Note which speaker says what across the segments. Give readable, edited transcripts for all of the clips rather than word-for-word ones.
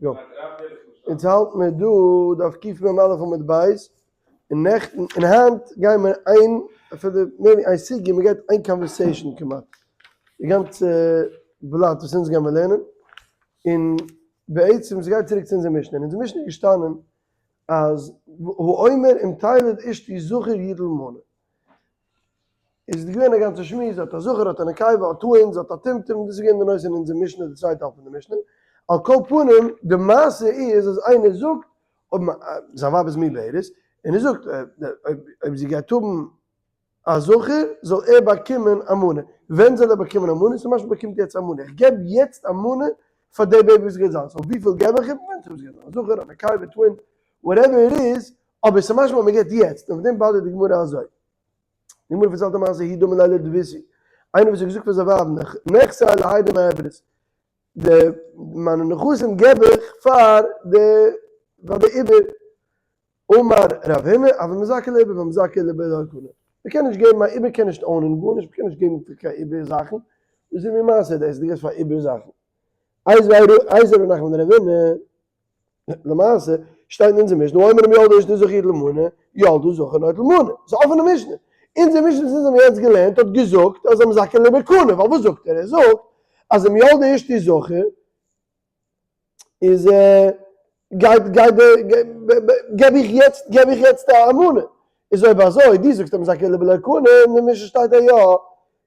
Speaker 1: Go. אונז האלט מיר דא דף קמ"א עמוד ב', און נעכטן און היינט גייען מיר איין, אפילו מער ווי איין סוגיא, מען גייט איין conversation כמעט, די גאנצע בלאט וואס אונז גיימיר לערנען, און בעצם ס'גייט צוריק צו אונזער משנה, אין אונזער משנה איז געשטאנען אז האומר אם תלד אשתי זכר יטול מנה. איז געווען א גאנצע שמועס, האט א זכר, האט א נקבה, האט twins, האט א טומטום, דאס איז געווען די נושא אין אונזער משנה, די צווייטע האלב פון די משנה. על כל פנים, די מעשה איז אז איינער זאגט, אויב זיין ווייב איז מעוברת, און ער זאגט, אויב זי גייט האבן א זכר, זאל ער באקומען א מנה. ווען זאל ער באקומען א מנה? ס'איז משמע באקומט יעצט א מנה. איך געב יעצט א מנה פאר די baby וואס גייט זיין. So וויפיל געב איך אים? ווענדט זיך וואס גייט זיין, א זכר, א נקבה, twin, whatever it is, אבער ס'איז משמע אז מ'געבט יעצט, און אויף דעם באדערט די גמרא אזוי. די גמרא פארציילט א מעשה ההוא דאמר ליה לדביתהו, איינער וואס האט געזאגט פאר זיין ווייב נכסי להאי דמעברת, די מיינע נכסים געב איך פאר די פאר די עובר, אמר רב הונא, הוי מזכה לעובר והמזכה לעובר לא קנה, מ'קען נישט געבן, א עובר קען נישט own ען גארנישט, מ'קען נישט געבן פאר קיין עובר זאכן, וואס איז מיר מעשה דאס, דו געבסט פאר עובר זאכן? איתיביה רב נחמן לרב הונא, למעשה שטייט אין אונזער משנה האומר אם ילדה אשתי זכר יטול מנה, ילדה זכר נוטל מנה, ס'איז א אפענע משנה, אונזער משנה וואס אונז האבן יעצט געלערנט האט געזאגט אז המזכה לעובר קנה, ווייל וואס זאגט ער? ער זאגט אז אם ילדה אשתי זכר איז גייט גייט די געב איך יעצט געב איך יעצט א מנה, איז אויב אזוי דו זאגסט המזכה לעובר קנה אין די משנה שטייט א יא,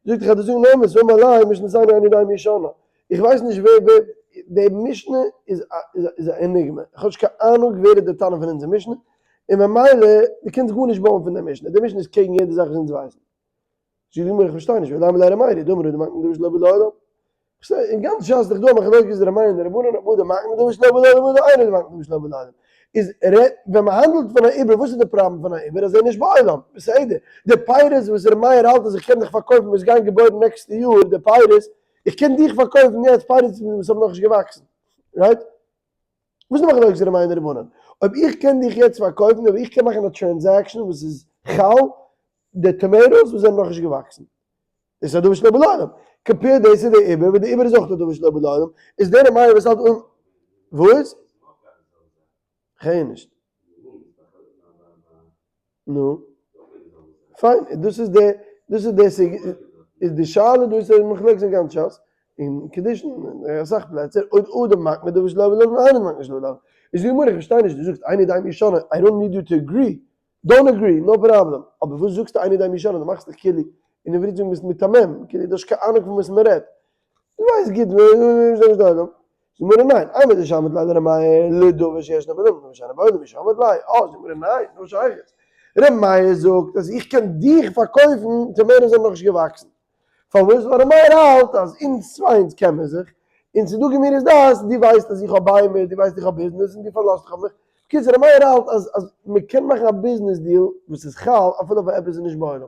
Speaker 1: זאגט איך אז דו זאגן נאר מ'זאל אליין משנה זיין אני יודע מי שנה, איך ווייס נישט ווער ווער, די משנה איז א איז א עניגמע, איך האב נישט קיין אהנונג ווער איז די תנא פון אונזער משנה, און ממילא דו קענסט גארנישט בויען פון די משנה, די משנה איז קעגן יעדע זאך וואס אונז ווייסן. זאגט די גמרא איך פארשטיי נישט, ולימא ליה ר' מאיר היא דאמר אדם מקנה דבר שלא בא לעולם, אין גאנץ שס איז דאך דא א מחלוקת ר' מאיר און די רבנן אויב אדם מקנה דבר שלא בא לעולם אדער אין אדם מקנה דבר שלא בא לעולם, איז ר' ווען מען האנדלט פון א עובר וואס איז די פראבלעם פון א עובר אז ער איז נישט בעולם, בסדר, די פירות וואס ר' מאיר האלט אז איך קען דיך פארקויפן וואס גייען געבוירן נעקסטע יאר די פירות, איך קען דיך פארקויפן יעצט פירות וואס האבן נאכנישט געוואקסן, right? וואס איז די מחלוקת ר' מאיר און די רבנן? אויב איך קען דיך יעצט פארקויפן, אויב איך קען מאכן א transaction וואס איז חל די tomatoes וואס זענען נאכנישט געוואקסן, דאס איז א דבר שלא בא לעולם. Compare דאס צו די עובר, וואס די עובר איז אויך א דבר שלא בא לעולם, איז דער ר' מאיר וואס האלט אן וואס? כ'הער נישט. נו? פיין, דאס איז די, דאס איז די סוג, איז די שאלה דא איז מחלוקת אין גאנץ שס, אין קידושין, אין אסאך פלעצער, אויב אדם מקנה דבר שלא בא לעולם און איינער מקנה שלא בא לעולם. איז די גמרא, איך פארשטיי נישט, דו זאגסט איני יודע מי שנה, I don't need you to agree, don't agree, no problem, אבער וואס זאגסטו איני יודע מי שנה, דו מאכסט דיך כאילו, אין עברית זאגן ביסט מיתמם, כאילו דו האסט קיין אהנונג פון וואס מען רעדט, דו ווייסט גוט וואס דא זאגט די גמרא ניין, אימר דשמעת ליה לר' מאיר לדבר שישנו בעולם לדבר שאינו בעולם מי שמעת ליה, אה זאגט די גמרא ניין, נו שייכות, ר' מאיר זאגט אז איך קען דיך פארקויפן tomatoes זענען נאכנישט געוואקסן, פארוואס? ווייל ר' מאיר האלט אז אונז צוויי אונז קען מיר זיך, און ס'איז דא גמירות דעת, דו ווייסט אז איך האב ביימער, דו ווייסט איך האב ביזנעס און דו פארלאזט דיך אויף מיך, בקיצור ר' מאיר האלט אז אז מ'קען מאכן א ביזנעס deal וואס איז חל אפילו אויף עפעס איז נישט בעולם,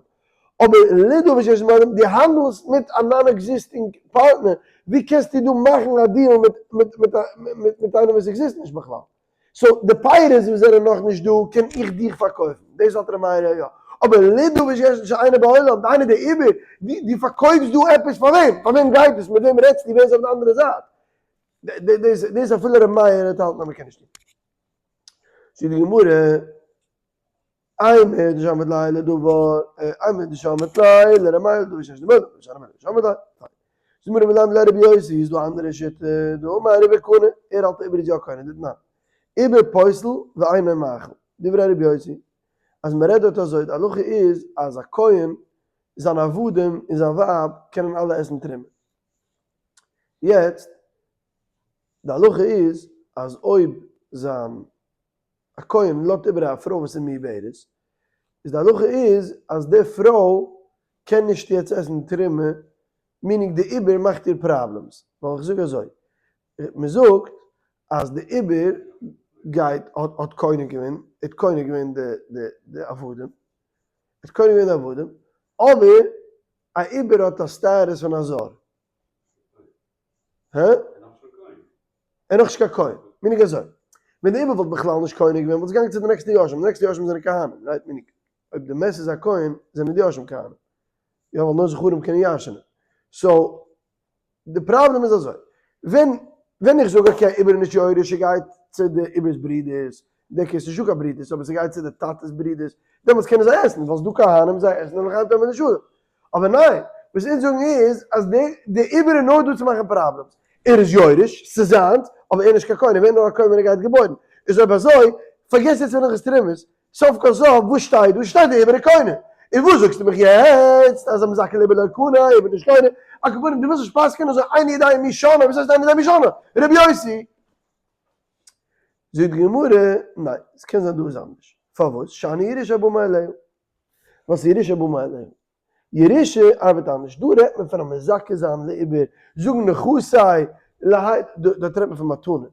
Speaker 1: אבער לדבר שיש בעולם, דו האנדלסט מיט א non existing partner, ווי קענסטו דא מאכן א deal מיט מיט מיט מיט איינעם וואס exist נישט בכלל? So די פירות וואס זענען נאך נישט דא קען איך דיך פארקויפן, דאס האלט ר' מאיר יא, אבער לדבר שיש שאינו בעולם, דהיינו די עובר, דו פארקויפסט דא עפעס פאר וועם? פאר וועם גייט עס? מיט וועם רעדסטו? ווער איז אויף די אנדערע זייט? דאס אפילו ר' מאיר האט האלטן אז מען קען נישט טון. זאגט די גמרא, אימר דשמעת ליה לדבר, אימר דשמעת ליה לר' מאיר לדבר שיש בעולם, לדבר שאינו בעולם שמעת ליה, פיין. זאגט די גמרא ולימא ליה רבי יוסי, איז דא א אנדערע שיטה, דאמר עובר קנה, ער האלט עובר איז יא קונה, דתנן, עובר פוסל ואינו מאכיל, דברי רבי יוסי, אז מען רעדט דארט אזוי, די הלכה איז אז א כהן, זיינע עבדים און זיין ווייב קענען אלע עסן תרומה. יעצט, די הלכה איז אז אויב זיין א כהן לאזט איבער א פרוי וואס איז מעוברת, איז די הלכה איז אז די פרוי קען נישט יעצט עסן תרומה, meaning די עובר מאכט איר problems, ווייל איך זאג אזוי, מען זאגט אז די עובר גייט האט קונה געווען, האט קונה געווען די עבדים, האט קונה געווען די עבדים, אבער א עובר האט א status פון א זר. הא? ער איז נאכנישט קיין כהן. Meaning אזוי. ווען די עובר וואלט בכלל נישט קונה געווען וואלט עס געגאנגען צו די נעקסטע יורשים, די נעקסטע יורשים זענען כהנים, right? Meaning אויב די מת איז א כהן זענען די יורשים כהנים. יא ווייל נאר זכרים קענען ירש'נען. So די פראבלעם איז אזוי. ווען. ווען איך זאג okay, עובר איז נישט יורש, ס'גייט צו די עובר'ס ברידערס, די case נישטא קיין ברידערס, אבער ס'גייט צו די טאטע'ס ברידערס, דעמאלטס קענען זיי עסן, ווייל ס'דא כהנים זיי עסן און לחיים טובים לשלום. אבער ניין, וואס אונז זאגן איז אז די עובר איז נאר דא צו מאכן problems. ער איז יורש, ס'איז זיינס, אבער ער איז נישט קיין כהן, ער ווערט נאר א כהן ווען ער גייט געבוירן. איז אויב אזוי, פארגעס יעצט פון הלכות תרומות, סוף כל סוף וואס שטייט דא? שטייט די עובר איז קונה. און וואס זאגסטו מיך יעצט אז המזכה לעובר לא קנה, עובר נישט קונה? על כל פנים דו ווילסט נישט פסק'ענען אזוי איני יודע מי שנה, וואס הייסט איני יודע מי שנה? רבי יוסי! זאגט די גמרא, ניין, ס'קען זיין דא איז אנדערש. פארוואס? שאני ירושה הבאה מאליה. וואס איז ירושה הבאה מאליה? ירושה ארבעט אנדערש, דא רעדט מען פון א מזכה זיין לעובר, זאגן נכסי להאי, דארט רעדט מען פון מתנה.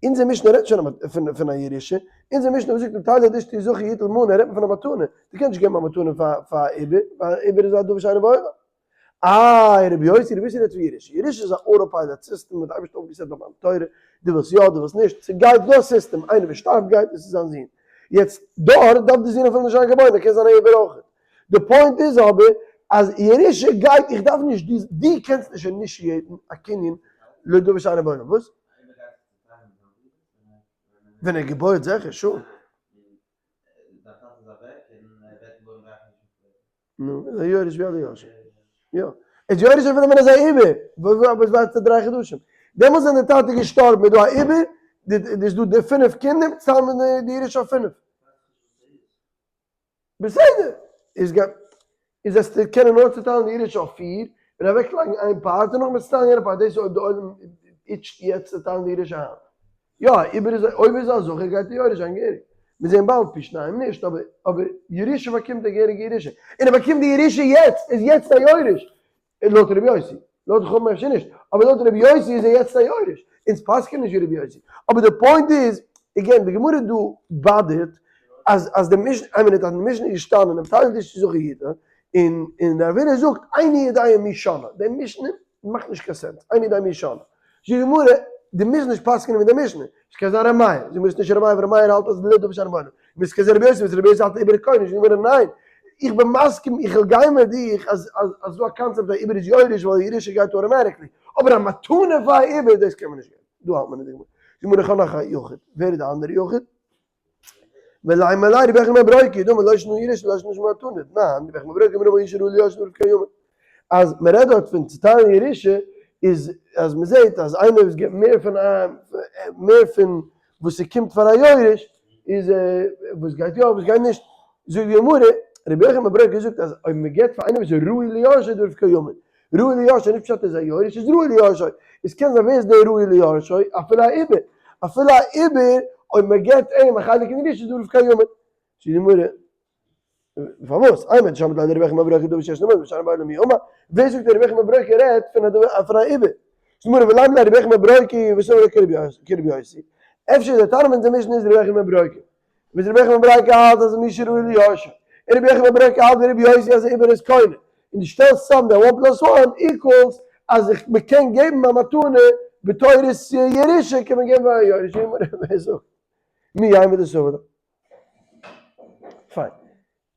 Speaker 1: אונזער משנה רעדט נישט פון א ירושה, אונזער משנה וואס זאגט נטליה דשתי זכי יטול מנה רעדט מען פון א מתנה, דו קענסט נישט געבן א מתנה פאר א עובר, ווייל א עובר איז א דבר שאינו בעולם. איי רבי יוסי, רבי יוסי רעדט פון ירושה, ירושה איז א auto pilot סיסטעם וואס די אייבערשטער האט אויפגעסעט ביי מתן תורה, דו ווילסט יא דו ווילסט נישט, ס'גייט דא סיסטעם, איינער וואס שטארבט גייט עס איז זיין זון, יעצט דארט דארף די זון אפילו נישט זיין געבוירן ער קען זיין א עובר אויך, די point איז אבער אז ירושה גייט איך דארף נישט דו דו קענסט נישט initiate ן א קנין לדבר שאינו בעולם, וואס? ווען ער געבוירט זיכער, sure. נו, איז א יורש ווי אלע יורשים. יא. איז יורש אפילו ווען ער איז א עובר. וואס ווארטסטו דריי חדשים? דעמאלטס ווען די טאטע איז געשטארבן איז דא א עובר, איז דא די פינף קינדער, צוזאמען די ירושה אויף פינף. בסדר. איז גא. איז עס צו קענען נאר צוטיילן די ירושה אויף פיר, און אוועקלייגן איין part, און נאכדעם צוטיילן יענע part, דאס איז אויב די עולם itch ט יעצט צו טיילן די ירושה היינט. יא, עובר איז אויב איז א זכר גייט ער יורש זיין געהעריג. מיר זעהן באלד פי שניים נישט, אבער אבער ירושה באקומט ער געהעריגע ירושה. און ער באקומט די ירושה יעצט, איז יעצט א יורש. לויט רבי יוסי. לויט חכמים אפשר נישט. אבער לויט רבי יוסי איז ער יעצט א יורש. אונז פסק'ענען נישט ווי רבי יוסי. אבער די point איז, again, די גמרא דא באדערט אז אז די משנה, איין מינוט, אז די משנה איז געשטאנען נפתלי דשתי זכר יטול, און און רב הונא זאגט איני יודע מי שנה. די משנה מאכט נישט קיין sense, איני יודע מי שנה. זאגט די גמרא, דו מוזט נישט פסק'נען מיט די משנה, עס קען זיין ר' מאיר, זאג מיר עס איז נישט ר' מאיר, ווייל ר' מאיר האלט אז לדבר שאינו בעולם, און עס קען זיין ר' יוסי, וואס ר' יוסי האלט עובר קונה, זאגט די גמרא ניין, איך בין מסכים, איך וועל גיין מיט דיך אז אז אז דא א קאנצעפט אז עובר איז יורש ווייל ירושה גייט automatically, אבער א מתנה פאר א עובר דאס קען מען נישט געבן, דא האלט מען אין די גמרא. זאגט די גמרא איך האב נאך א יחיד, ווער איז די אנדערע יחיד? ולימא ליה רבי יוחנן בן ברוקה דאמר לא שנא ירושה לא שנא מתנה, תנן, רבי יוחנן בן ברוקה אמר מי שראוי ליורשו דבריו קיימין. אז מען רעדט דארט פון צוטיילן ירושה איז אז מען זעט אז איינער וואס גיבט מער פון א מער פון וואס ס'קומט פאר א יורש איז וואס גייט יא וואס גייט נישט, זאגט די גמרא, רבי יוחנן בן ברוקה זאגט אז אויב מען גיבט פאר איינער וואס איז ראוי ליורשו דבריו קיימין, ראוי ליורשו נישט פשט ער איז א יורש איז ראוי ליורשו, עס קען זיין ווער איז דער ראוי ליורשו אפילו א עובר, אפילו א עובר אויב מען גיבט אים א חלק אין ירושה איז דבריו קיימין, זאגט די גמרא, פארוואס? אימר דשמעת ליה דרבי יוחנן בן ברוקה דבר שיש לו מנה ושאינו בעולם מי אמר, ווער זאגט רבי יוחנן בן ברוקה רעדט פון א דבר פון א עובר? זאגט די גמרא ולימא ליה רבי יוחנן בן ברוקה וסבר לה כרבי יוסי, אפשר איז דער תנא פון אונזער משנה איז רבי יוחנן בן ברוקה, וואס רבי יוחנן בן ברוקה האלט אז מי שראוי ליורשו, און רבי יוחנן בן ברוקה האלט ווי רבי יוסי אז עובר איז קונה, און דו שטעלסט צאם די one plus one equals אז איך מען קען געבן א מתנה בתורת ירושה קען מען געבן פאר א יורש, ווער זאגט? מי יימר דסבר לה? פיין.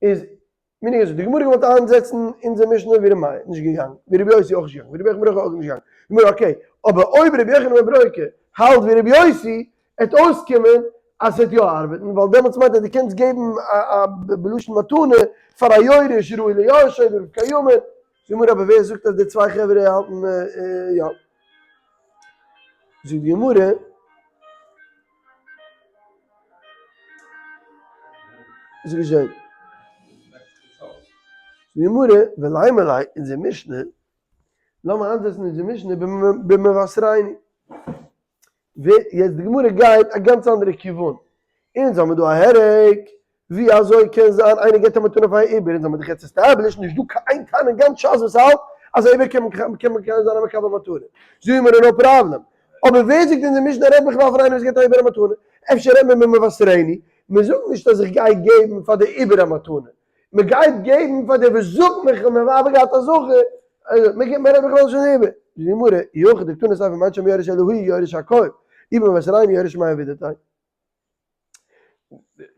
Speaker 1: איז מיניג אזוי, די גמרא געוואלט איינזעצן אונזער משנה ווי ר' מאיר, נישט געגאנגען, ווי רבי יוסי אויך נישט געגאנגען, ווי רבי יוחנן בן ברוקה אויך נישט געגאנגען. גמרא okay, אבער אויב רבי יוחנן בן ברוקה האלט ווי רבי יוסי, עט אויסקומען אז ס'וועט יא ארבעטן, ווייל דעמאלטס מיינט אז דו קענסט געבן א בלשון מתנה פאר א יורש ראוי ליורשו דבריו קיימין. גמרא אבער ווער זאגט אז די צוויי חברה האלטן יא? זאגט די גמרא. איז געשען. די גמרא, ולימא ליה אונזער משנה, לאמיר איינזעצן אונזער משנה במבשרנו. יעצט די גמרא גייט א גאנץ אנדערע כיוון. אונז האמיר דא א הרג, ווי אזוי קען זיין איינער געבט א מתנה פאר א עובר, אונז האמיר דאך יעצט established נישט דא קיין איין תנא אין גאנץ שס וואס האלט אז א עובר קען קען קען זיין א מקבל מתנה. זאגט די גמרא no problem. אבער ווער זאגט אונזער משנה רעדט בכלל פון איינער וואס געבט א עובר א מתנה? אפשר רעדט מען במבשרנו, מען זאגט נישט אז איך גיי געבן פאר די עובר א מתנה, מען גייט געבן פאר דער וואס זאגט מיך אז מיין ווייב האט געהאט א זכר, מען רעדט בכלל נישט פון די עובר. זאגט די גמרא, אי הכי דקתני סיפא אם אין שם יורש אלא הוא יורש הכל, אי במבשרנו יורש מאי עבידתיה.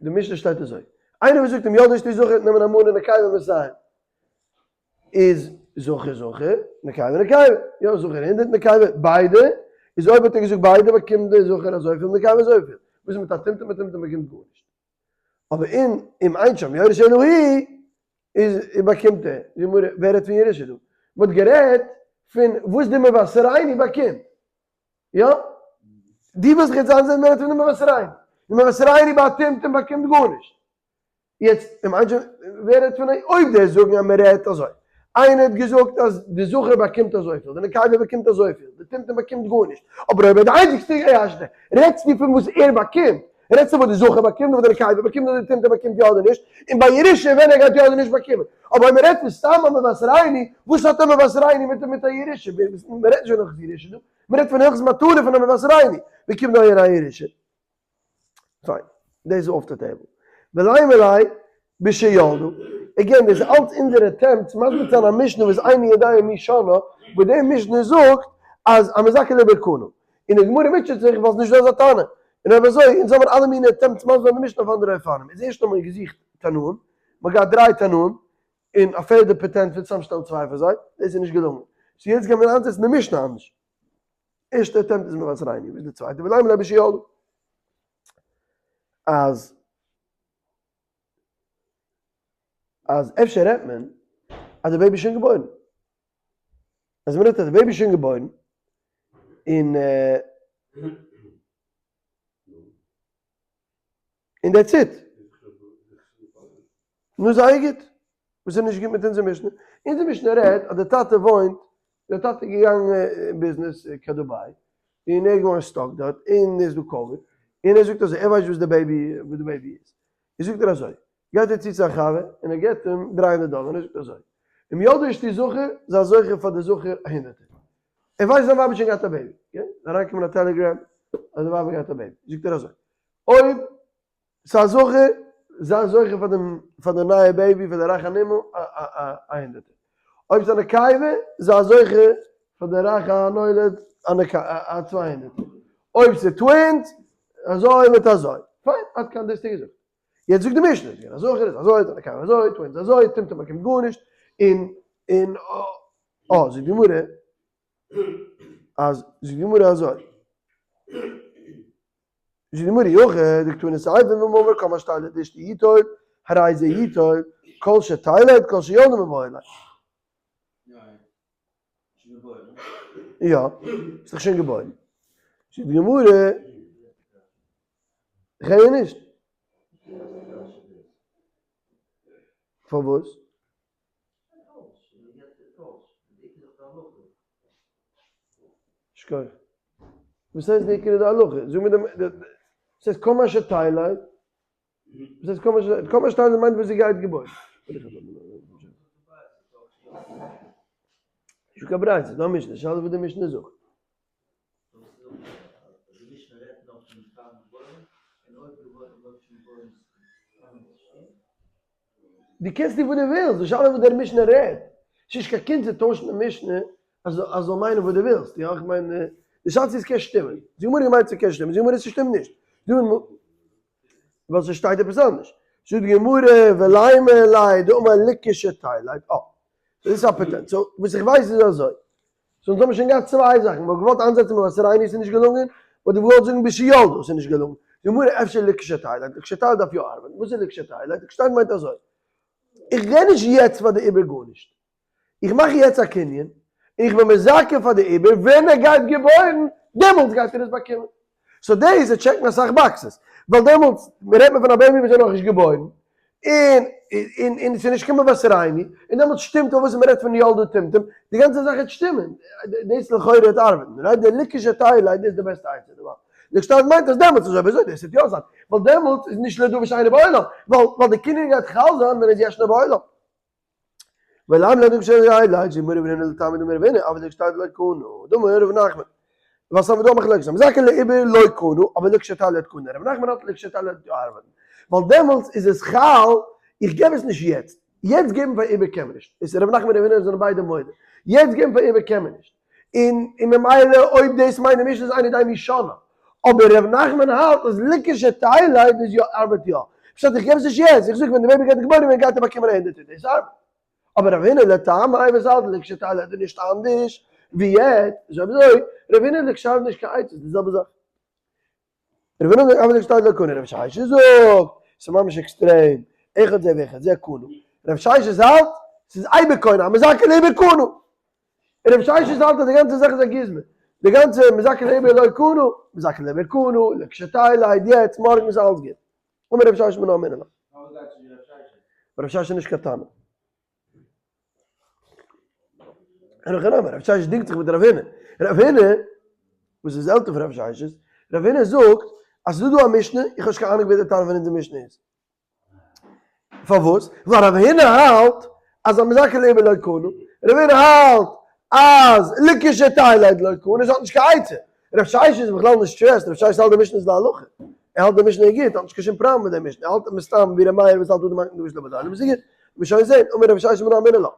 Speaker 1: די משנה שטייט אזוי, איינער וואס זאגט אים ילדה אשתי זכר נעמען א מנה נקבה מאתים, איז זכר זכר, נקבה נקבה, יא זכר הונדערט נקבה ביידע, איז אויב האט ער געזאגט ביידע באקומט די זכר אזויפיל און די נקבה אזויפיל, וואס איז מיט א טומטום? א טומטום באקומט גארנישט. אבער אין אם אין שם יורש אלא הוא איז באקומט ער, די גמרא, ווער רעדט פון ירושה דא? מען האט גערעדט פון וואס די מבשרנו באקומט, יא? דו ווילסט זיך יעצט איינזעצן מען רעדט פון די מבשרנו, די מבשרנו ביי א טומטום באקומט גארנישט, יעצט אם אין שם ווער רעדט פון אויב די זאגן אז מען רעדט אזוי, איינער האט געזאגט אז די זכר באקומט אזויפיל, די נקבה באקומט אזויפיל, די טומטום באקומט גארנישט, אבער אויב ער איז די איינציגסטע ירש'נער, רעדסטו פון וואס ער באקומט, רעדסטו וואס די זכר באקומט, וואס די נקבה באקומט, אדער די טומטום באקומט יא אדער נישט, און ביי ירושה ווען ער גייט יא אדער נישט באקומען. אבער אויב מען רעדט פון סתם א מבשרנו, וואס האט א מבשרנו מיט מיט א ירושה? מען רעדט נישט פון הלכות ירושה דא, מען רעדט פון הלכות מתנה פון א מבשרנו, ווי קומט דא אהער א ירושה? פיין, דאס איז off the table. ולימא ליה בשילדה, again דאס איז אלץ אונזער attempt צו מסביר זיין א משנה וואס איני יודע מי שנה, וואס די משנה זאגט אז המזכה לעיבור קנה, און די גמרא מוטשעט זיך ווייל ס'איז נישט דא אזא תנא, און אויב אזוי אונז האבן אלע מיני attempts מסביר זיין די משנה אויף אנדערע אופנים, איז ערשט האט מען געזוכט תנאים, מ'האט געהאט דריי תנאים, און א פערדע פאטענט פון צוזאמשטעלן צוויי פון זיי, דאס איז נישט געלונגען, so יעצט גייען מיר איינזעצן די משנה אנדערש. ערשטע attempt איז מבשרנו, וואס איז די צווייטע? ולימא ליה בשילדה. אז אז אפשר רעדט מען אז די baby איז שוין געבוירן. אז מען רעדט אז די baby איז שוין געבוירן און און that's it. נו זייער גוט. וואס איז נישט גוט מיט אונזער משנה? אונזער משנה רעדט אז די טאטע וואוינט, די טאטע איז געגאנגען אין ביזנעס קיין דובאי, און ער איז געווארן stuck דארט, און איז דא קאוויד, און ער זאגט אזוי, ער ווייסט וואס די baby, וואס די baby איז. איז זאגט ער אזוי, גייט ער צו צו א חבר, און ער געבט אים 300 דאלער, און ער זאגט אזוי, אם ילדה אשתי זכר, זיי זוכה פאר די זכר א הונדערטער. ער ווייסט זיין ווייב האט שוין געהאט א baby, okay? איז אריינגעקומען א טעלעגרעם אז די ווייב האט געהאט א baby, זאגט ער אזוי, אויב ס'איז א זכר, זיי זוכה פאר דעם פאר די נייע baby פאר די רך הנימול א א א א הונדערטער. אויב ס'איז א נקבה, זיי זוכה פאר די רך הנולד א נק א א צוויי הונדערטער. אויב ס'איז twins, אזוי מיט אזוי. פיין, עד כאן דאס האסטו געזאגט. יעצט זאגט די משנה, א זכר איז אזוי, א נקבה אזוי, twins אזוי, טומטום באקומט גארנישט, און און אה, זאגט די גמרא, אז זאגט די גמרא אזוי, זאגט די גמרא אי הכי דקתני סיפא ואם אמר כל מה שתלד אשתי יטול הרי זה יטול כל שתלד כל שילדה מיבעי ליה. יא, איז דאך שוין געבוירן. זאגט די גמרא, איך הער נישט. פארוואס? שכוח. וואס הייסט די עיקר איז די הלכה? זאג מיר די, וואס הייסט כל מה שתלד? וואס הייסט כל מה שתלד? כל מה שתלד מיינט וואס זי גייט געבוירן. נישטא קיין ברייתא, ס'איז דא א משנה, שאלה וואס די משנה זאגט. דו קענסט טון וואס דו ווילסט, די שאלה איז וואס דער משנה רעדט, ס'איז נישט קיין קונץ צו טוישן די משנה אז אז זאל מיינען וואס דו ווילסט, יא איך מיין די שאלה צו עס קען שטימען, די גמרא מיינט ס'קען שטימען, די גמרא ס'שטימט נישט, די גמרא ווייל ס'שטייט עפעס אנדערש, זאגט די גמרא ולימא ליה דאמר לכשתלד, אה, דאס איז א פאטענט, so וואס איך ווייס איז אזוי, so אונז האבן שוין געהאט צוויי זאכן, מ'האט געוואלט איינזעצן מבשרנו ס'איז נישט געלונגען, מ'האט געוואלט זאגן בשילדה ס'איז נישט געלונגען, די גמרא אפשר לכשתלד, לכשתלד דארף יא ארבעטן, וואס איז לכשתלד? לכשתלד מיינט אזוי, איך געב נישט יעצט פאר די עובר גארנישט, איך מאך יעצט א קנין, און איך בין מזכה פאר די עובר, ווען ער גייט געבוירן, דעמאלטס גייט ער עס באקומען. so דאס וועט טשעקן אסאך boxes, ווייל דעמאלטס רעדט מען פון א baby וואס איז נאכנישט געבוירן, און און און ס'איז נישט קיין מבשרנו, און דעמאלטס שטימט אויף וואס מ'רעדט פון ילדה טומטום, די גאנצע זאך וועט שטימען, דאס לכאורה וועט ארבעטן, right? די לכשתלד איז די בעסטע עצה דערווייל. לכשתלד מיינט אז דעמאלטס איז אויב אזוי דאס וועט יא זיין, ווייל דעמאלטס איז נישט לדבר שאינו בעולם, ווייל ווייל די קנין גייט חל זיין ווען ער איז ישנו בעולם. ולמה לא דקשי לייט זי מורי ורנה לתלמיד אמר רבינו אבל דקשתלד לא קנו דאמר רב נחמן וואס האבן דא מחלוקת מזכה לעיבור לא קנו אבער לכשתלד קנו רב נחמן האלט לכשתלד יא ארבעטן ווייל דעמאלטס איז עס חל איך געב עס נישט יעצט יעצט געבן פאר עיבור קען מען נישט איז רב נחמן און רב הונא זענען ביידע מודה יעצט געבן פאר עיבור קען מען נישט און און ממילא אויב דאס מיינט די משנה איז אינו יודע מי שנה אבער ר' נחמן האלט אז לכשתלד איז יא ארבעט יא פשט איך געב עס נישט יעצט איך זאג ווען די baby גייט געבוירן ווערן גייט ער באקומען א הונדערטער דאס ארבעט אבער רב הונא לטעמיה וואס האלט לכשתלד איז נישט אנדערש. ווי יעצט, איז אויב אזוי, רב הונא לכשתלד נישט קיין עצות, די זעלבע זאך. רב הונא אבל לכשתלד לא קנה, רב ששת זאגט, ס'איז ממש עקסטרעם, אחד זה ואחד זה קנה. רב ששת האלט, ס'איז אייביג קונה, המזכה לעובר קנה. רב ששת האלט אז די גאנצע זאך איז א גוזמא. די גאנצע מזכה לעובר לא קנה, מזכה לעובר קנה, לכשתלד, יעצט, מארגן איז אלעס גוט. אמר רב ששת מנא אמינא לה. רב ששת איז נישט קיין תנא. אין הכי נמי, רב ששת דינגט זיך מיט רב הונא. רב הונא, וואס איז עלטער פון רב ששת, רב הונא זאגט אז ס'איז דא דא א משנה, איך האב נישט קיין אהנונג ווער דער תנא פון אונזער משנה איז. פארוואס? ווייל רב הונא האלט אז המזכה לעובר לא קנה, רב הונא האלט אז לכשתלד לא קנה, עס האט נישט קיין עצה. רב ששת איז בכלל נישט stressed, רב ששת האלט די משנה איז להלכה. ער האלט די משנה איז גוט, ער האט נישט קיין שום פראבלעם מיט די משנה, ער האלט מסתם ווי ר' מאיר וואס האלט אדם מקנה דבר שלא בדלים, איז גוט, מיר שוין זען, אמר רב ששת מנא אמינא לה.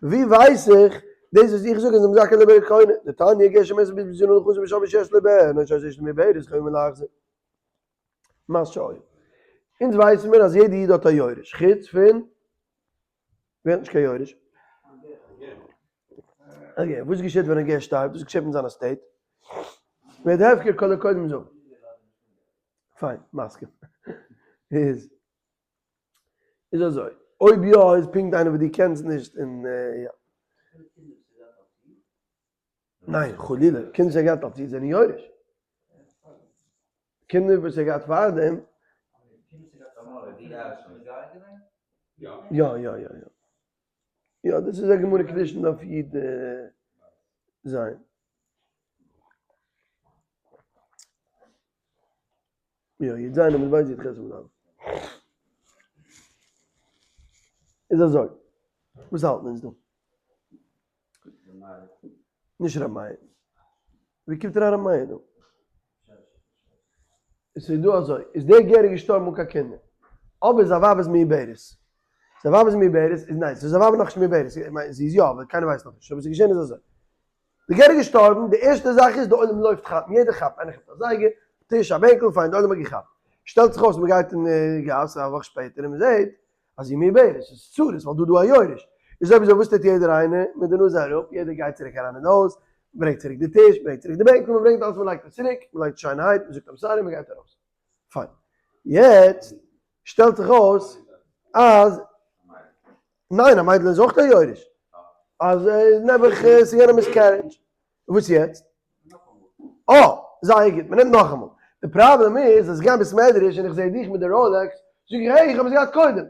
Speaker 1: ווי ווייס איך דאס וואס איך זאג אז המזכה לעובר קונה, דתניא גר שמת ובזבזנא נכסים ושמע שיש לו בן, או שאשתו מעוברת חייבין להחזיר. מה שהיה. אונז ווייסן מיר אז יעדע איד האט א יורש, חוץ פון ווער האט נישט קיין יורש? א גר. וואס געשעט ווען א גר שטארבט? וואס געשעט מיט זיין estate? ווערט הפקר כל הקודם זאגן. פיין, מסכים. איז איז אזוי, אויב יא איז פונקט איינער וואס דו קענסט נישט און יא. ניין, חלילה, קינדער וואס ער געהאט אלס איד זענען יורש. קינדער וואס ער געהאט פארדעם. יא יא יא יא. יא דאס איז א גמרא קידושין דף י ז. יא י ז עמוד ב' י ח עמוד א'. איז אזוי, וואס האלטן אונז דא? נישט ר' מאיר. ווי קומט אריין ר' מאיר דא? עס איז דא אזוי, איז דער גר איז געשטארבן אן קיין קינדער, אבער זיין ווייב איז מעוברת. זיין ווייב איז מעוברת, איז ניין, ס'איז זיין ווייב איז נאכנישט מעוברת, איך מיין זי איז יא, אבער קיינער ווייסט נאכנישט, אבער ס'איז געשען איז אזוי. די גר איז געשטארבן, די ערשטע זאך איז די עולם לויפט כאפן, יעדער כאפט, איינער כאפט א זייגער, טיש, א בענקל, פיין, די עולם האט געכאפט. שטעלט זיך אויס מ'גייט אין גאס א וואך שפעטער און מ'זעט אז זי מעוברת, עס איז צרות ווייל דא דא א יורש, איז אויב אזוי וואס טוט יעדער איינער מיט די נאז אראפ, יעדער גייט צוריק אריין אין די הויז, מען ברענגט צוריק די טיש, מען ברענגט צוריק די בענקל, מען ברענגט אלעס מען לייגט עס צוריק, מען לייגט שיינערהייט, מען זאגט I'm sorry, מען גייט ארויס. פיין. יעצט שטעלט זיך אויס אז ניין א מיידל איז אויך א יורש, אז נעבעך ס'איז געווען א miscarriage, וואס יעצט? אה! זייער גוט, מען נעמט נאכאמאל. די פראבלעם איז אז איך גיי אין בית מדרש און איך זע דיך מיט די Rolex, זאג איך hey, איך האב עס געהאט קודם.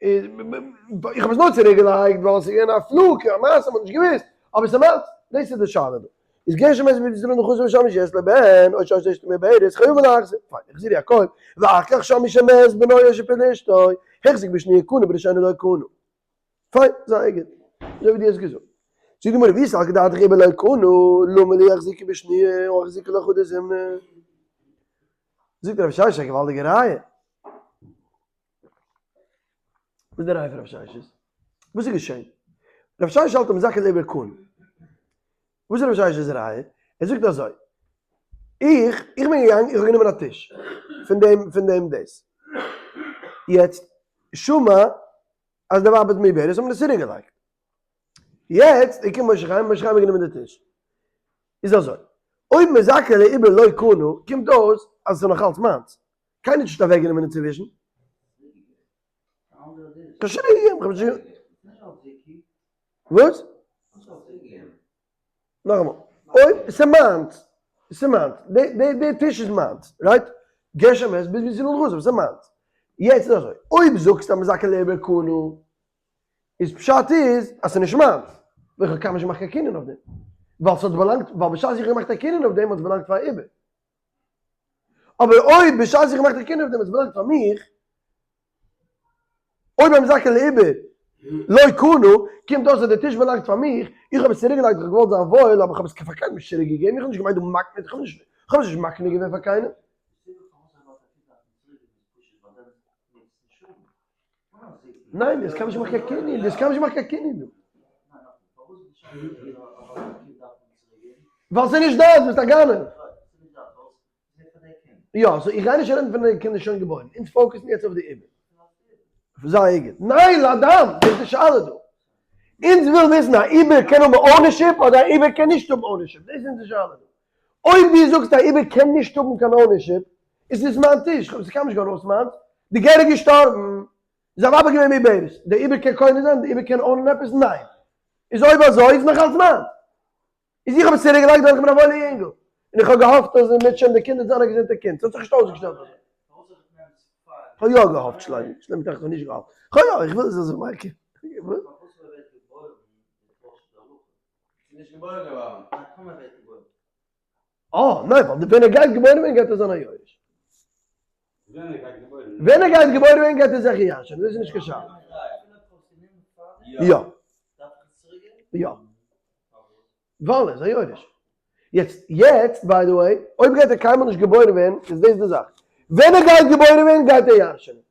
Speaker 1: איך האב עס נאר צוריק געלייגט ווייל עס איז געווען א fluke, א מעשה, מען האט נישט געוואוסט, אבער עס איז מיינס. דאס איז די שאלה דא. איז גר שמת ובזבזנא נכסים ושמע שיש לו בן, או שהיתה אשתו מעוברת, חייבין להחזיר. פיין, החזירו הכל, ואחר כך שמע שמת בנו או שפילה אשתו, החזיק בשניה קנה בראשונה לא קנה. פיין, זייער גוט. אזוי ווי דו האסט געזאגט. זאגט די גמרא, ואי סלקא דעתך עובר לא קנה, למה לי החזיקה בשניה הא החזיקה לחדא זימנא. זאגט רב ששת א געוואלדיגע ראיה. וואס איז די ראיה פון רב ששת? וואס איז געשען? רב ששת האלט המזכה לעובר קנה. וואס איז רב ששת'ס ראיה? ער זאגט אזוי, איך, איך בין געגאנגען, איך האב גענומען א טיש, פון דעם, פון דעם דאס. יעצט, שמע אז די ווייב האט מעוברת, האט מען עס צוריק געלייגט. יעצט איז געקומען משה חיים, משה חיים האט גענומען די טיש. איז אזוי, אויב מזכה לעובר לא קנה, קומט אויס אז עס איז נאך אלץ מיינס. קיינער האט נישט אוועק גענומען אינצווישן. כ'האב שוין געגעבן, כ'האב שוין. וואס? נאכאמאל, אויב ס'מיינס, ס'מיינס, די די די טיש איז מיינס, right? גשם עס ביז ביז און חזר, ס'מיינס. יעצט איז אזוי, אויב זאגסטו אז מזכה לעובר קנה, איז פשט איז אז ס'נישט מיינס, ווייל איך האב קיינמאל נישט געמאכט קיין קנין אויף דעם. ווייל ס'האט באלאנגט, ווייל בשעת איך האב געמאכט א קנין אויף דעם האט עס באלאנגט פאר עובר. אבער אויב בשעת איך האב געמאכט א קנין אויף דעם האט עס באלאנגט פאר מיך, אויב המזכה לעובר לא קנה, קומט אויס אז די טיש באלאנגט פאר מיך, איך האב עס צוריקגעלייגט, איך האב געוואלט זיין וואויל, אבער איך האב עס פאר קיינעם נישט צוריקגעגעבן, איך האב נישט געמיינט דא מקנה, איך האב נישט, איך האב עס נישט מקנה געווען פאר קיינעם. ניין, דאס קען מען נישט מאכן קיין קנין, דאס קען מען נישט מאכן קיין קנין דא. ווייל ס'איז נישט דיינס, ביסט א גנב. יא, so איך גיי נישט רעדן פון די קינד איז שוין געבוירן, אונז focus ן יעצט אויף די עובר. זייער גוט. ניין, לאדם, דאס איז די שאלה דא. אונז ווילן וויסן א עובר קען האבן ownership אדער א עובר קען נישט האבן ownership, דאס איז אונזער שאלה דא. אויב דו זאגסט א עובר קען נישט האבן קיין ownership, איז עס מיין טיש, כ'האב עס קיינמאל נישט געוואלט אויס מיינס, די גר איז געשטארבן, זיין ווייב איז געווען מעוברת, די עובר קען קונה זיין, די עובר קען own ען עפעס? ניין. איז אויב אזוי איז נאך אלץ מיינס. איז איך האב עס צוריק געלייגט ווייל איך בין א וואוילע יונגל, און איך האב געהאפט אז אם ירצה השם די קינד וועט זיין א געזונטע קינד, ס'האט זיך נישט אויסגעשטעלט אזוי. כ'האב יא געהאפט שלומי, שלומי טראכט כ'האב נישט געהאפט, כ'האב יא, איך וויל עס זאל זיך מיין קינד. אה, ניין, ווייל ווען ער גייט געבוירן ווערן גייט ער זיין א יורש. ווען ער גייט געבוירן ווערן גייט ער זיכער ירש'ענען, דאס איז נישט קיין שאלה. יא. יא. ווייל ער איז א יורש. יעצט, יעצט, by the way, אויב גייט ער קיינמאל נישט געבוירן ווערן, איז דאס די זאך. ווען ער גייט געבוירן ווערן גייט ער ירש'ענען.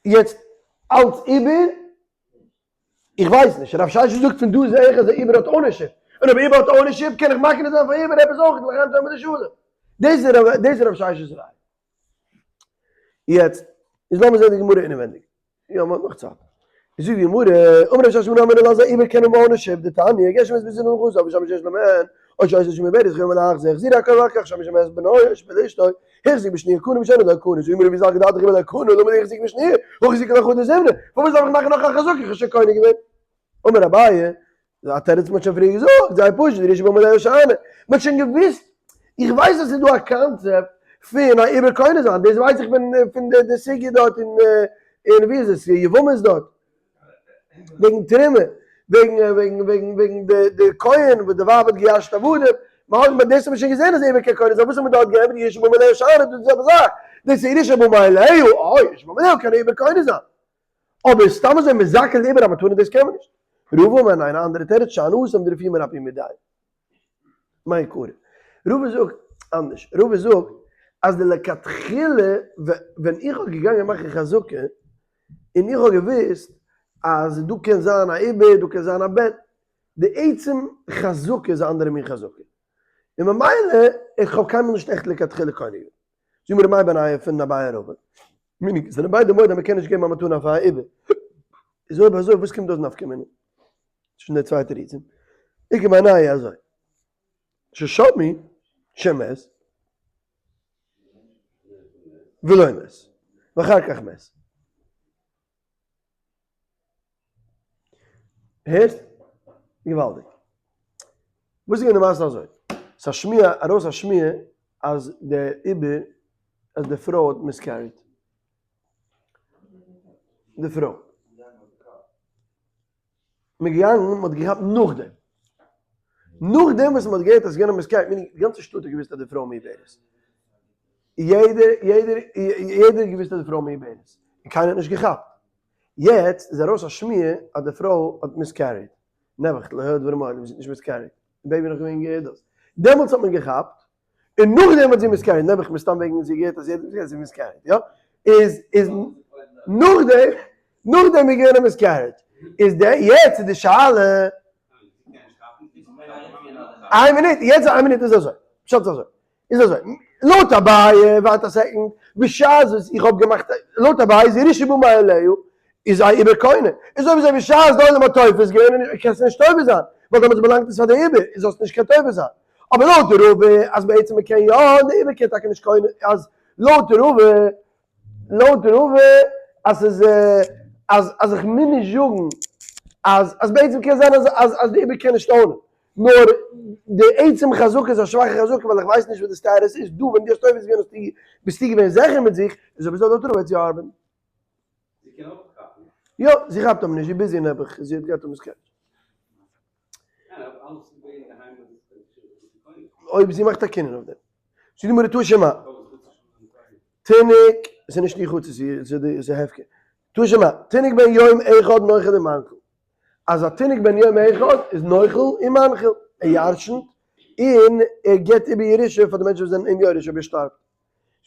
Speaker 1: יעצט, אלץ עובר, איך ווייס נישט, רב ששת זאגט פון דא זעה איך אז א עובר האט ownership, און אויב עובר האט ownership קען איך מקנה זיין פאר עובר עפעס אויך לחיים תאמר די שלום. דאס איז רב ששת'ס ראיה. יעצט, איז לאמיר זען די גמרא אינעווענדיג. יא, מ'האט נאך צייט. איז זאגט די גמרא, אמר רב ששת מנא אמינא לה אז א עובר קען האבן ownership, דתניא, גר שמת בזנות נכסיו ושמע שיש לו בן, או שהיתה אשה מעוברת חייבין להחזיר, החזירו הכל ואחר כך שמע שמת בנו או שמת אשתו, החזיק בשניה קנה ובראשונה לא קנה, זאגט די גמרא ואי סלקא דעתך עובר לא קנה, למה לי החזיק בשניה, הא החזיקה לחדא זימנא, פארוואס דארף איך מאכן נאך א חזקה, איך האב שוין קונה געווען. אמר אביי, א תירוץ מ'האט שוין פריער געזאגט, זייער פשוט, ירושה בא מאליה שאני, מ'האט שוין געוואוסט, איך ווייס אז ס'איז דא א קאנצעפט פון א עובר קונה זיין, דאס ווייס איך פון פון די סוגיא דארט אין אין ווי איז עס, יבמות דארט, וועגן תרומה, וועגן וועגן וועגן וועגן די די כהן וואס די ווייב האט געירש'ט עבדים, מ'האט דאס האט מען שוין געזען אז עובר קען קונה זיין, וואס האט מען דארט געענטפערט ירושה בא מאליה שאני, דאס איז די זעלבע זאך, דאס איז ירושה בא מאליה, אה ירושה בא מאליה קען א עובר קונה זיין. אבער סתם אזוי מזכה איבער א מתנה דאס קען מען נישט. רבא אמר ניין א אנדערע תירוץ שאני התם דרפויי מרפיא מידייהו. מאי קרא. רבא זאגט אנדערש, רבא זאגט אז די לכתחילה ווען איך האב געגאנגען מאכן חזקה און איך האב געוואוסט אז דא קען זיין א עובר דא קען זיין א בן, די עצם חזקה איז א אנדערע מין חזקה און ממילא איך האב קיינמאל נישט עכט לכתחילה קונה געווען. זאג מיר מאי בינייהו פון אביי און רבא? מיניג זענען ביידע מודה אז מ'קען נישט געבן א מתנה פאר א עובר. איז אויב אזוי וואס קומט דאס נפקא מינה צווישן די צוויי תירוצים? איכא בינייהו אזוי ששמעו שמת ולא מת ואחר כך מת. הערסט? געוואלדיג. וואס איז געווען די מעשה אזוי? ס'איז א שמועה, ארויס א שמועה אז די עובר, אז די פרוי האט miscarried. די פרוי. מ'איז געגאנגען, מ'האט געכאפט נאכדעם. נאכדעם וואס מ'האט געהערט אז ס'איז געווען א miscarriage, meaning די גאנצע שטאט האט געוואוסט אז די פרוי מעוברת. יעדער, יעדער, יעדער האט געוואוסט אז די פרוי מעוברת. און קיינער האט נישט געכאפט. יעצט איז ארויס א שמועה אז די פרוי האט miscarried. נעבעך, לא היו דברים מעולם, זי האט נישט miscarried. די baby איז נאך געווען געהערט דאס. דעמאלטס האט מען געכאפט, און נאכדעם האט זי miscarried, נעבעך מסתם וועגן זי געהערט אז יעדער האט miscarried, יא? איז איז נאכדעם, נאכדעם איז געווען א miscarriage. איז די, יעצט איז די שאלה. איין מינוט, יעצט איין מינוט איז אזוי, פשט איז אזוי. איז אזוי, לויט אביי, ווארט א second, בשעת וואס איך האב געמאכט, לויט אביי איז ירושה בא מאליה, איז א עובר קונה, איז אויב אזוי בשעת די עולם האט תופס געווען, קענסטו נישט תופס זיין, ווייל דעמאלטס באלאנגט עס פאר די עובר, איז זאלסטו נישט קיין תופס זיין. אבער לויט רבא, אז בעצם מען קען יא, די עובר קען טאקע נישט קונה, אז לויט רבא, לויט רבא, אז ס'איז, אז אז איך מוז נישט זאגן אז אז בעצם קען זיין אז אז אז די עובר קען נישט own ען, נאר די עצם חזקה איז א שוואכע חזקה ווייל איך ווייס נישט וואס די status איז, דא ווען דו האסט תופס געווען האסטו ביסטו געווען זיכער מיט זיך, איז אויב אזוי לויט רבא וועט זי ארבעטן.
Speaker 2: זי קען אויך כאפן.
Speaker 1: יא, זי כאפט אבער נישט, זי איז busy נעבעך, זי האט געהאט א miscarriage. אויב זי מאכט א קינין אויף דעם. זאגט די גמרא תא שמע. תינוק, עס איז נישט ניחא ס'איז הפקר. תא שמע, תינוק בן יום אחד נוחל ומנחיל. אז א תינוק בן יום אחד איז נוחל און מנחיל, ער ירשנ'ט און ער גיבט איבער ירושה פאר די מענטשן וואס זענען אים יורש אויב ער שטארבט.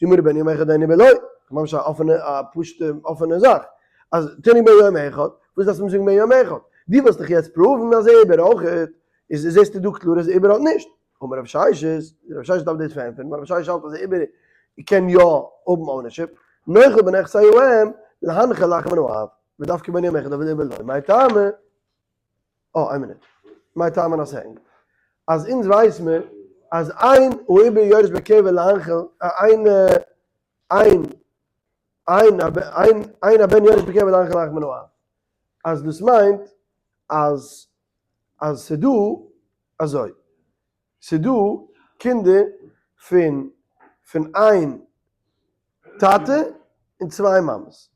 Speaker 1: זאגט די גמרא בן יום אחד אין עובר לא, ממש א אפענע א פשוטע אפענע זאך, אז תינוק בן יום אחד, וואס דארפסטו מיר זאגן בן יום אחד? דו ווילסט דאך יעצט prove ן אז עובר אויכעט, איז זעסטו דא קלאר אז עובר האט נישט. אמר רב ששת, רב ששת דארף דאס פארענטפערן, ווייל רב ששת האלט אז עובר קען יא האבן ownership, נוחל בנכסי האם, להנחיל לאחר מן האב, ודווקא בן יום אחד אבל עובר לא, מאי טעמא? אה, איין מינוט. מאי טעמא נעשה ענג? אז אונז ווייס מיר אז אין העובר יורש בקבר להנחיל, אין אין אין אין אין הבן יורש בקבר להנחיל אחר מן האב. אז דאס מיינט אז אז ס'דא אזוי, ס'דא קינדער פון פון איין טאטע און צוויי מאמעס.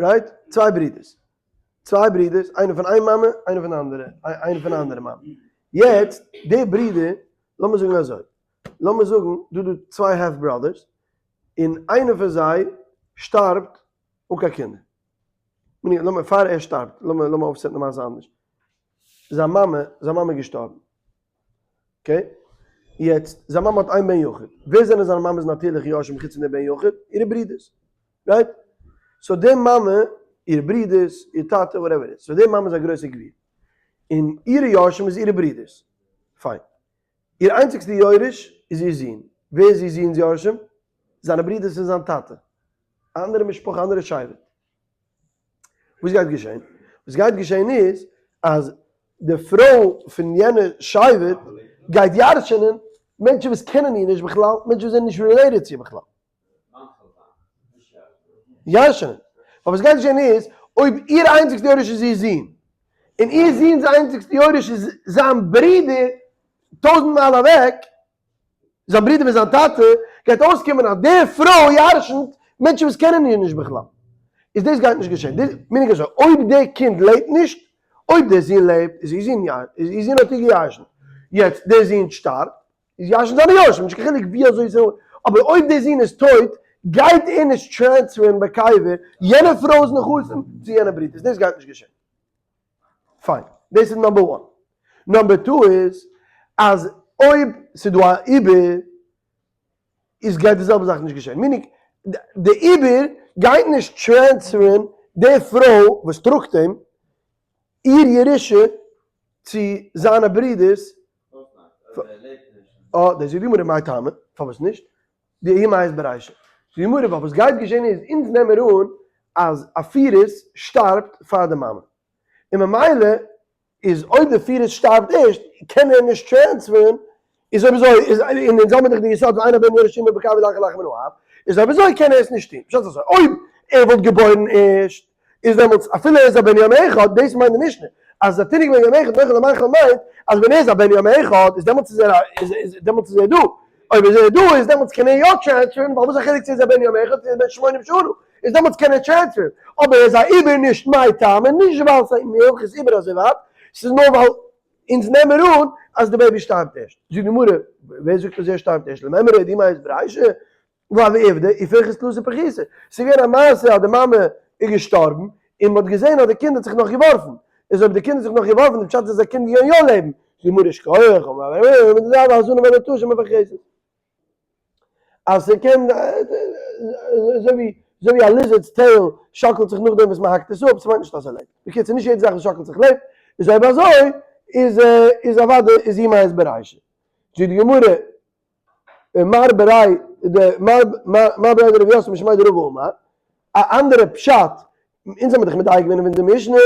Speaker 1: right? צוויי ברידערס. צוויי ברידערס, איינער פון איין מאמע, איינער פון די אנדערע, איינער פון די אנדערע מאמע. יעצט, די ברידער, לאמיר זאגן אזוי, לאמיר זאגן דא דא צוויי half brothers, און איינער פון זיי שטארבט אן קיין קינדער. לאמיר, פאר ער שטארבט, לאמיר לאמיר אויפסעטן די מעשה אנדערש. זיין מאמע, זיין מאמע איז געשטארבן. okay? יעצט, זיין מאמע האט איין בן יחיד. ווער זענען זיינע מאמע'ס נאטירליכע יורשים חוץ פון דער בן יחיד? אירע ברידערס. right? so די מאמע, אירע ברידערס, איר טאטע, whatever איז. so די מאמע איז א גרויסע גביר. און אירע יורשים איז אירע ברידערס. פיין. איר איינציגסטע יורש איז איר זון. ווער איז איר זון'ס יורשים? זיינע ברידערס פון זיין טאטע. א אנדערע משפחה, אנדערע שבט. וואס גייט געשען? וואס גייט געשען איז אז די פרוי פון יענע שבט גייט ירש'ענען מענטשן וואס קענען איר נישט בכלל, מענטשן וואס זענען נישט related צו איר בכלל. ירש'ענען. ווייל וואס גייט געשען איז, אויב איר איינציגסטע יורש איז איר זון, און איר זון'ס איינציגסטע יורש איז זיין ברודער טויזנט מייל אוועק, זיין ברודער מיט זיין טאטע, גייט אויסקומען אז די פרוי ירש'נט מענטשן וואס קענען איר נישט בכלל. איז דאס גייט נישט געשען. דאס מיין איך אזוי, אויב די קינד לעבט נישט, אויב דער זון לעבט, איז איר זון איז איר זון האט איר געירש'נט. יעצט דער זון שטארבט, איז ירש'נט זיינע יורשים, נישט קיין חילוק ווי אזוי ס'איז, אבער אויב דער זון איז טויט, גייט ער נישט transfer ן בקבר יענע פרוי'ס נכסים צו יענע ברודערס, דאס גייט נישט געשען. פיין, דאס איז number one. number two איז, אז אויב ס'איז דא א עובר, איז גייט די זעלבע זאך נישט געשען. meaning, די עובר גייט נישט transfer ן די פרוי וואס טראגט אים, איר ירושה צו זיינע ברודערס. אה, דאס איז די גמרא, מאי טעמא? פארוואס נישט? דאי מיית ברישא. די גמרא, ווייל וואס גייט געשען איז, אונז נעמען אן אז א fetus שטארבט פאר די מאמע. און ממילא איז אויב די fetus שטארבט ערשט קען ער נישט transfer ן, איז אויב אזוי איז און אונז האבן דאך די יסוד ואין הבן יורש אמו בקבר להנחיל אחר מן האב, איז אויב אזוי קען ער עס נישט טון, פשט איז אזוי אויב ער וואלט געבוירן ערשט איז דעמאלטס אפילו ער איז א בן יום אחד, דאס מיינט די משנה אז א תינוק בן יום אחד נוחל למנחיל מיינט אז ווען ער איז א בן יום אחד איז דעמאלטס איז ער א איז דעמאלטס איז ער דא, אויב איז ער דא איז דעמאלטס קען ער יא transfer ן, ווייל וואס א חילוק צו ער איז א בן יום אחד צו ער איז בן שמונים שנה. איז דעמאלטס קען ער transfer ן, אבער ער איז א עובר נישט מאי טעמא, נישט ווייל ס'איז הלכות עובר אזוי ווייט, ס'איז נאר ווייל אונז נעמער אן אז די baby שטארבט ערשט. זאגט די גמרא, ווער זאגט אז ער שטארבט ערשט? למימרא דאי מיית ברישא, והוה עובדא, ופרכת תלתא פרכוסי. ס'איז געווען א מעשה אז די מאמע איז געשטארבן, און מ'האט געזען אז די קינד האט זיך נאך געווארפן, איז אויב די קינד האט זיך נאך געווארפן די פשט איז אז די קינד גייט יא לעבן, זאגט די גמרא שכוח, אמר רב ירמיה, אז ס'קען אזוי ווי אזוי ווי א lizard's tail שאקלט זיך נאכדעם וואס מ'האקט עס אפ, ס'מיינט נישט אז ער לעבט. בקיצור נישט יעדע זאך וואס שאקלט זיך לעבט, איז אויב אזוי איז איז אוודאי איז אי מיית ברישא. זאגט די גמרא מר בריה ד מר מר בריה דרב יוסף משמיה דרבא אמר, א אנדערע פשט אונז האמיר דאך מדייק געווען אין אונזער משנה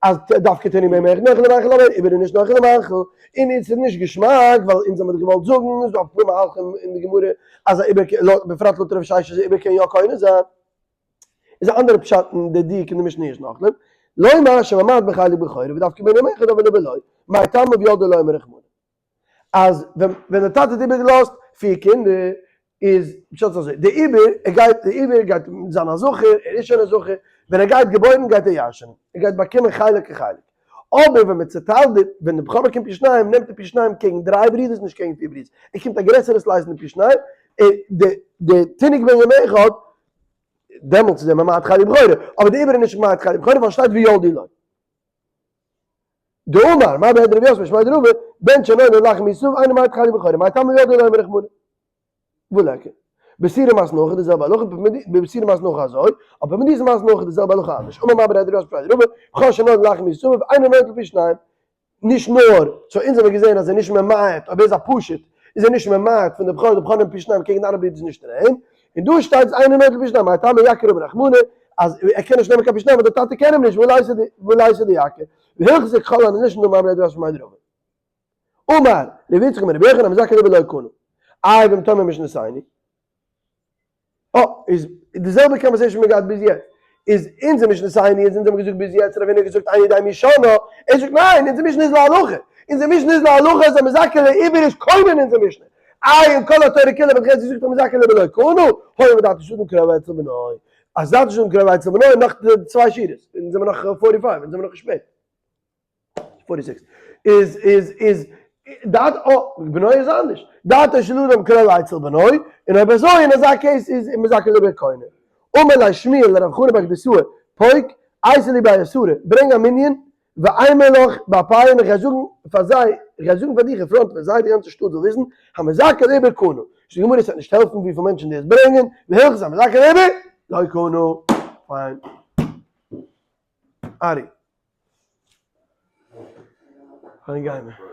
Speaker 1: אז דווקא תינוק בן יום אחד נוחל למנחיל אבער עובר איז נישט נוחל למנחיל, און אונז איז נישט געשמאק ווייל אונז האמיר דאך געוואלט זאגן, איז דא אפאר מהלכים אין די גמרא אז א עובר קען, בפרט לויט רב ששת אז א עובר קען יא קונה זיין, איז א אנדערע פשט אין די דיוק אין די משנה יש נוחלין, לומר שממעט בחלק בכורה ודווקא בן יום אחד אבל עובר לא, מאי טעמא וילדו לא אמר רחמנא. אז ווען ווען די טאטע האט איבערגעלאזט פיר קינדער איז פשט אזוי די עובר ער גייט די עובר גייט זיין א זכר ער איז שוין א זכר ווען ער גייט געבוירן גייט ער ירש'נען ער גייט באקומען חלק כחלק אבער ווען מען צעטיילט די ווען די בכור באקומט פי שניים נעמט ער פי שניים קעגן דריי ברידערס נישט קעגן פיר ברידערס ער קומט א גרעסערע slice אין די פי שניים און די די תינוק בן יום אחד דעמאלטס איז ער ממעט חלק בכורה אבער די עובר איז נישט ממעט חלק בכורה ווייל שטייט וילדו לו. דאמר מר בריה דרב יוסף משמיה דרבא, בן שנולד לאחר מיתת אביו אינו ממעט חלק בכורה, מאי טעמא וילדו לא אמר רחמנא. וליכא. בתורה מתנה הכי די זעלבע הלכה, בתורה מתנה הכי אזוי, אבער פומבדיתא מתנה הכי די זעלבע הלכה אנדערש. אמר מר בריה דרב יוסף משמיה דרבא, בכור שנולד לאחר מיתת אביו אינו נוטל פי שניים. נישט נאר, so אונז האבן געזען אז ער איז נישט ממעט, אויב ער איז א פשוט, איז ער נישט ממעט פון די בכור, די בכור נעמט פי שניים קעגן די אנדערע ברידער איז נישט אין אים. און דא שטייט אינו נוטל פי שניים, מאי טעמא יקיר אמר רחמנא. אז ער קען נישט נעמען קיין פי שנים ווייל די טאטע קען אים נישט, ולייתא דייקא, והלכתא ככל הנישן דאמר ר' רש מ דרבא. אמר ר' יצחק אמר רבי יוחנן המזכה לעובר לא קנה. איי ואם תאמר משנתינו? אה, איז די זעלבע conversation מיר געהאט ביז יעצט. איז אונזער משנתינו איז אונז האבן געזאגט ביז יעצט רב הונא האט געזאגט איני יודע מי שנה, ער זאגט ניין אונזער משנה איז להלכה, אונזער משנה איז להלכה אז המזכה לעובר איז קונה אין אונזער משנה. איי אין כל התורה כולה וועט חזי זאגט המזכה לעובר לא קנה, הואיל ודעתו של אדם קרובה אצל בנו. אז דעתו של אדם קרובה אצל בנו נאך די צוויי שורות, אונז זעמער נאך forty five, אונז זעמער נאך שפעט. forty six איז איז איז דעת אה בנו איז אנדערש דעתו של אדם קרובה אצל בנו און אויב אזוי אין אזא case איז מזכה לעובר קונה אמר ליה שמואל לרב חנא בר כדתאה פוק אייתי לי בי עשרה ברענג א מנין ואימא לך באפייהו און איך גיי זאגן פאר זיי איך גיי זאגן פאר דיך אין front פון זיי די גאנצע שטאט זאל וויסן המזכה לעובר קנה זאגט די גמרא עס וועט נישט העלפן וויפיל מענטשן דו וועסט ברענגען והלכתא המזכה לעובר לא קנה פיין ארי. פיין גיימער.